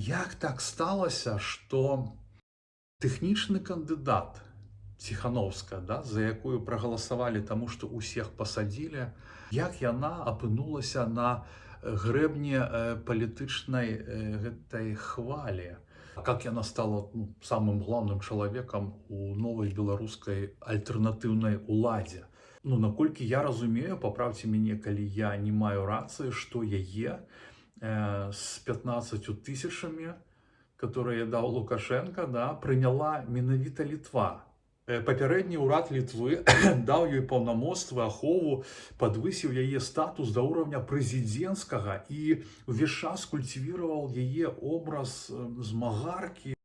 Як так сталася, што тэхнічны кандыдат Ціхановская, да, за якую прагаласавалі, таму што ўсіх пасадзілі, як яна апынулася на грэбне палітычнай гэтай хвалі? Как яна стала, ну, самым главным чалавекам у новай беларускай альтэрнатыўнай уладзе? Ну, наколькі я разумею, папраўце мяне, калі я не маю рацыі, што яе з 15 тысячамі, которые даў Лукашенко, да, прыняла менавіта Літва. Папярэдні ўрад Літвы даў ёй паўнамоцтвы, ахову, падвысіў яе статус да ўровня прэзідэнцкага і ўвесь час культивировал яе образ змагаркі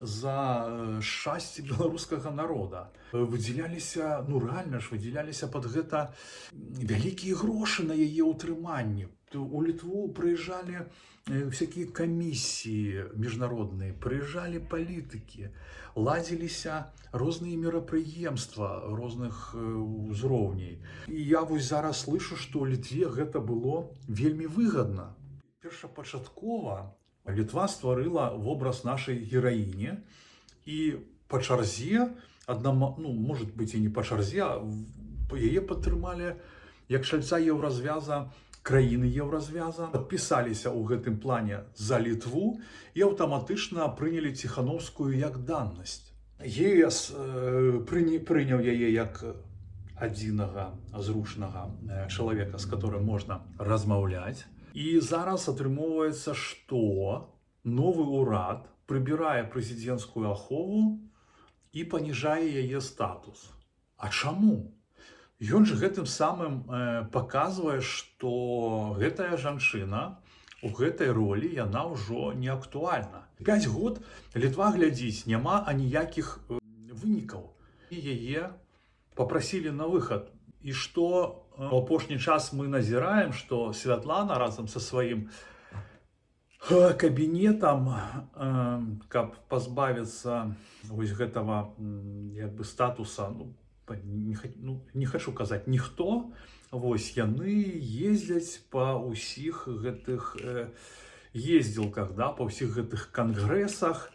за шчасце беларускага народа. Выдзяляліся, ну, рэальна ж выдзяляліся пад гэта вялікія грошы на яе ўтрыманне. У Літву прыязджалі всякие камісіі міжнародныя, прыязджалі палітыкі, ладзіліся розныя мерапрыемства розных узроўняй. І я вось зараз слышу, што ў Літве гэта было вельмі выгадна. Першапачаткова Літва стварыла вобраз нашай гераіні, і па чарзе аднама, ну, может быть, і не па чарзе, а яе падтрымалі як чальца Еўразвяза краіны Еўразвяза, падпісаліся ў гэтым плане за Літву і аўтаматычна прынялі Ціхановскую як даннасць. ЕС прыняў яе як адзінага зручнага чалавека, з которым можна размаўляць. І зараз атрымоўваецца, што новы ўрад прыбірае прэзідэнцкую ахову і паніжае яе статус. А чаму? Ён жа гэтым самым паказвае, што гэтая жанчына у гэтай ролі, яна ўжо не актуальна. 5 год Літва глядзіць, няма аніякіх вынікаў. І яе папрасілі на выхад. І што у апошні час мы назіраем, што Святлана разам са сваім кабінетам, каб пазбавіцца вось гэтага як бы статуса, ну, не, ну, не хачу казаць ніхто, вось яны ездзяць па ўсіх гэтых ездзілках, да, па ўсіх гэтых кангрэсах,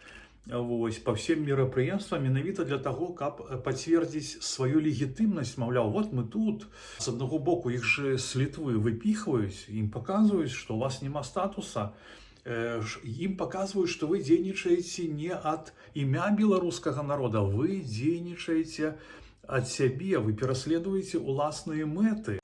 вось, па всем мерапрыемствам, менавіта для таго, каб пацвердзіць сваю легітымнасць, маўляў, вот мы тут. З аднаго боку, іх же з Літвы выпіхваюць, ім паказваюць, што у вас няма статуса, ім паказваюць, што вы дзейнічаеце не ад імя беларускага народа, вы дзейнічаеце ад сябе, вы пераследуеце ўласныя мэты.